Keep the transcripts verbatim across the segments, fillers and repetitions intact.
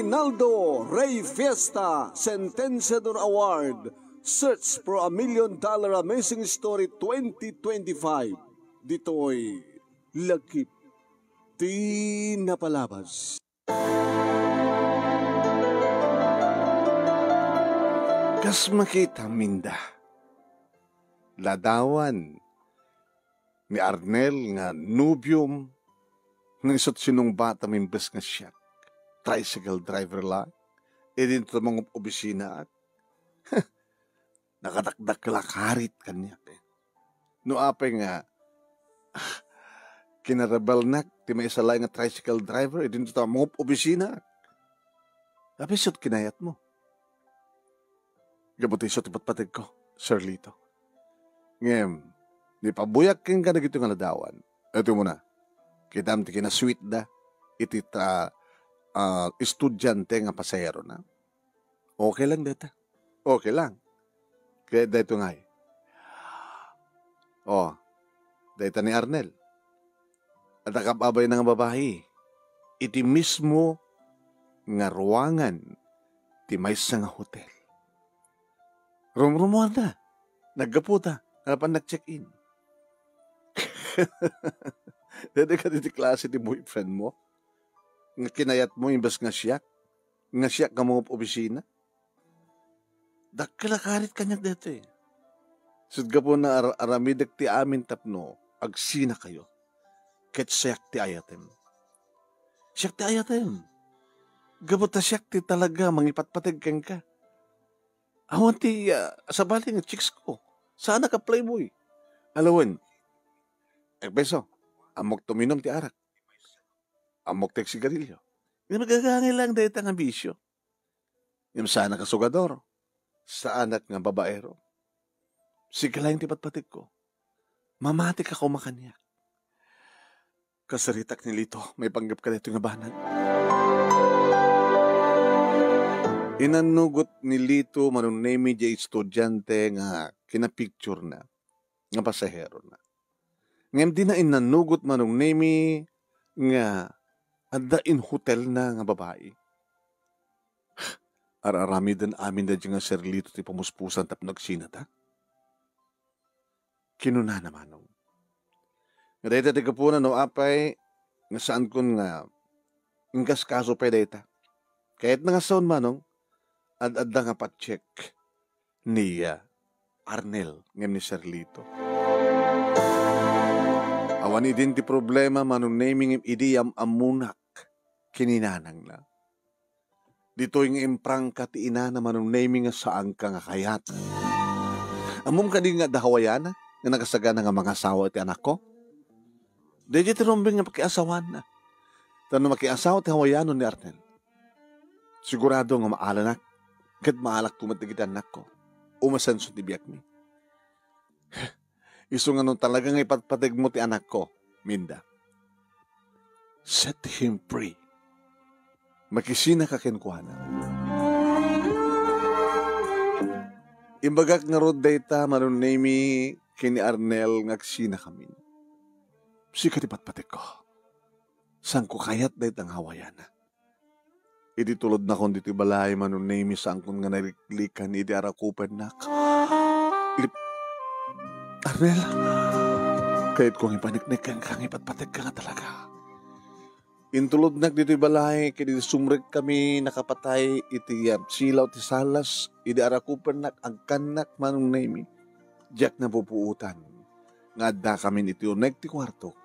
Naldo Rey Fiesta Sentenciador Award, Search for a Million Dollar Amazing Story twenty twenty-five. Ditoy Lagip ti Napalabas. Kas makita, Minda, ladawan ni Arnel nga nobiom, nga isu't sinungbatam imbes nga siak, tricycle driver la, idinto mangob-obisinaak. Nakadakdakkel a karit kaniak, eh. No apay nga, kinarebelnak ti maysa laeng nga tricycle driver, idinto ta mangob-obisinaak. Apay isu't kinayatmo? Gapu ta isu ti patpategko, Sir Lito. Ngem, ni pabuyak kenka dagitoy nga ladawan, ito muna, kitam ti kinasweetda iti ta-, ah, estudiante nga pasaherona. Okay lang dayta. Okay lang. Kaya dayto ngay. Oh, dayta ni Arnel. Adda kababain nga babai iti mismo nga ruangan ti maysa nga hotel. Rumrumuarda. Naggaputa. Napan nag-check-in. Daydi kadi ti klase ti boyfriend mo? Nga kinayatmo imbes nga siak? Nga siak nga mangob-obisina? Dakkel a karit kaniak daytoy. Ket gapu na ar-, aramidek ti amin tapno agsinakayo. Ket siak ti ayatem. Siak ti ayatem. Gapu ta siak ti talaga mangipatpateg kenka. Awan ti, ah, sabali nga chicks ko. Saanak a playboy. Alawen, agbeso, ammok tuminum ti arak. Ammok ti agsigarilyo. Nga nagagangay lang dayta nga bisyo. Ngem saanak a sugador. Saanak nga babaero. Sika laeng ti patpategko. Mamatika koma kaniak. Kasaritak ni Lito, maipanggep kadaytoy nga banag. Inannugot ni Lito Manong Nemi diay estudiante nga kinapicturena, nga pasaherona. Ngem dina inannugot Manong Nemi nga adda inhotelna nga babai. Ar-aramiden amin daydi nga Sir Lito ti pamuspusan tapno agsinata. Kinunana, Manong, nga dayta ti gapuna no apay nga saankon nga inkaskaso pay dayta. Kayatna nga saon, Manong, ad-adda nga pa-check ni, ah, Arnel ngem ni Sir Lito. Awan idin ti problema, Manong Nemi, ngem idi am-ammonak ken ni nanangna. Ditoy nga imprangka ti inana, Manong Nemi, nga saanka nga kayat. Ammom kadi nga adda Hawaiana nga nakasagana nga mangasawa iti anakko? Daydiay ti rumbeng nga pakiasawaanna. Ta no makiasawa ti Hawaiano ni Arnel, sigurado nga maalanak, ket maalak koma dagiti annakko. Umasenso ti biagmi. Isu nga no talaga nga ipatpategmo ti anakko, Minda, set him free. Makisinaka kenkuana. Imbagak ngarud dayta, Manong Nemi, ken ni Arnel nga agsinakamin. Sika ti patpategko. Saanko kayat dayta nga Hawaiana. Idi tulodnakon ditoy balay, Manong Nemi, saankon nga nariklikan idi arakupennak. Lip-, Arnel, kayatko nga ipaniknek kenka nga ipatpategka nga talaga. Intulodnak ditoy balay, ket idi sumrekkami, nakapatay iti, ah, silaw ti salas, idi arakupennak, agkannak, Manong Nemi. Diak napupuotan nga addakamin iti unek ti kuarto.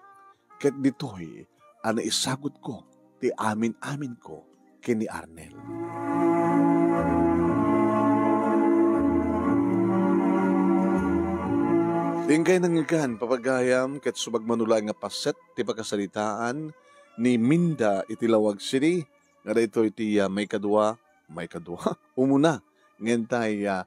Ket ditoy a naisagutko ti amin-aminko ken ni Arnel. Inkay nangngegan, papagayam, ket subagmano laeng nga paset ti pakasaritaan ni Minda iti Laoag City, nga daytoy ti, ah, maikadua, maikadua, umuna, ngem tay, ah,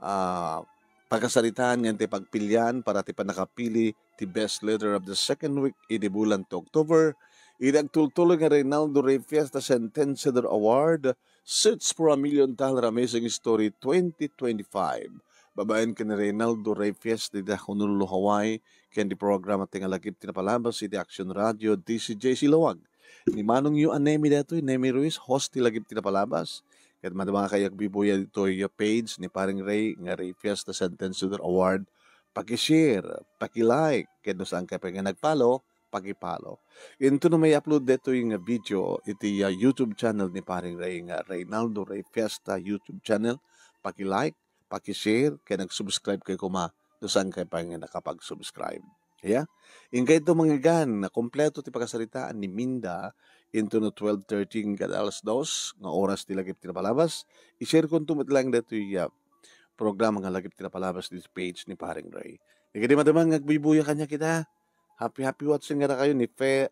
ah, pakasaritaan ngem ti pagpilian para ti pannakapili ti best letter of the second week idi bulan ti October, idi agtultuloy nga Reynaldo Rey Fiesta Sentenciador Award, Search for a Million Dollar Amazing Story twenty twenty-five. Babaen ken ni Reynaldo Rey Fiesta iti Honolulu, Hawaii, ken ti programa ti nga Lagip ti Napalabas iti Action Radio, D C J C Laoag. Ni Manong Yu a Nemi daytoy, Nemi Ruiz, host ti Lagip ti Napalabas. Ket madama kay agbibuya ditoy page ni Paring Ray nga Ray Fiesta Sentencer Award. Paki-share, paki-like, ket no saan kay pay nga nag-follow, paki-follow. Intono may upload daytoy nga video iti, ah, YouTube channel ni Paring Ray nga Reynaldo Ray Fiesta YouTube channel. Paki-like, paki-share, ket nag-subscribe kay koma no saan kay pay nga nakapag-subscribe. Kaya, ingkay ito manggigan, na kompleto ti pakasaritaan ni Minda intono twelve thirty nga alas dos nga oras ti Lagip ti Napalabas. I-share konto met lang daytoy, ah, programa nga Lagip ti Napalabas ditoy page ni Paring Ray. Ket madama nga agbibuya kaniak ita. Happy, happy watching kadakayo ni Fe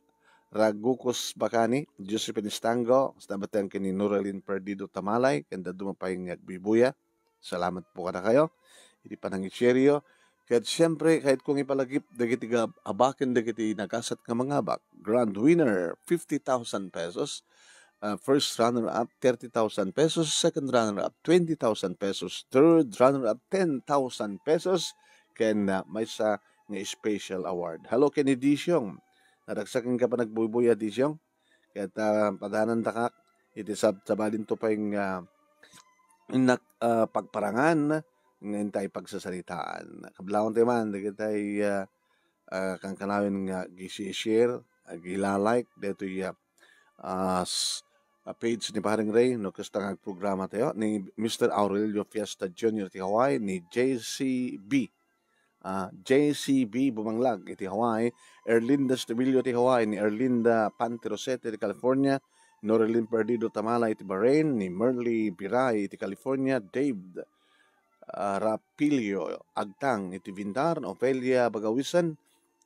Ragukos Bakani, Josephine Estango, kasta met ken ni Noralyn Perdido Tamalay, ken dadduma pay nga agbibuya. Salamat po kadakayo iti panangi-share yo. Ket siempre, kayatko nga ipalagip dagiti ga-, abaken dagiti nagasat nga mangabak. Grand winner, fifty thousand pesos. Ah, first runner-up, thirty thousand pesos. Second runner-up, twenty thousand pesos. Third runner-up, ten thousand pesos. Ken, ah, maysa nga special award. Hello, ken ni Disiong. Naragsak nga panagbuybuya, Disiong. Ket, ah, padanantakak iti sab-, sabali to pay nga innak, ah, pagparangan nga intay pagsasaritaan. Kablawan tayo man, dagitay, ah, ah, kankanayon nga gisi-share, ag-ila-like, daytoy, ah, ah, s-, ah, page ni Paring Ray, no, kasta nga agprograma tayo, ni Mister Aurelio Fiesta Junior ti Hawaii, ni J C B, ah, J C B Bumanglag iti Hawaii, Erlinda Estebillo iti Hawaii, ni Erlinda Panterosete iti California, Norelin Perdido Tamala iti Bahrain, ni Merly Biray iti California, Dave, ah, Rapilio Agtang iti Vindar, Ofelia Bagawisan,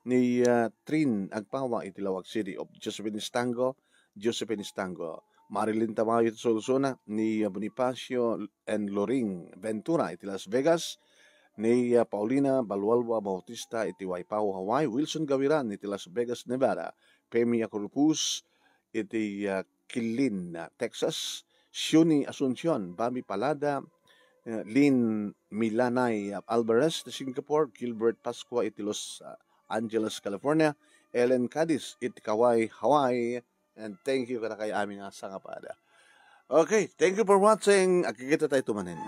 ni, ah, Trin Agpawa iti Laoag City, of Josephine Estango, Josephine Estango, Marilyn Tamayo iti Solsona, ni, ah, Bonifacio and Loring Ventura iti Las Vegas, ni, ah, Paulina Balualua Bautista iti Waipahu, Hawaii, Wilson Gawiran iti Las Vegas, Nevada, Pemi Acorpus iti, ah, Killeen, ah, Texas, Shuni Asuncion, Bami Palada, eh, Lynn Milanay, ah, Alvarez ti Singapore, Gilbert Pascua iti Los, ah, Angeles, California, Ellen Cadiz iti Kauai, Hawaii, and thank you kadakayo amin nga sangapada. Okay, thank you for watching. Agkikita tayo tumanen.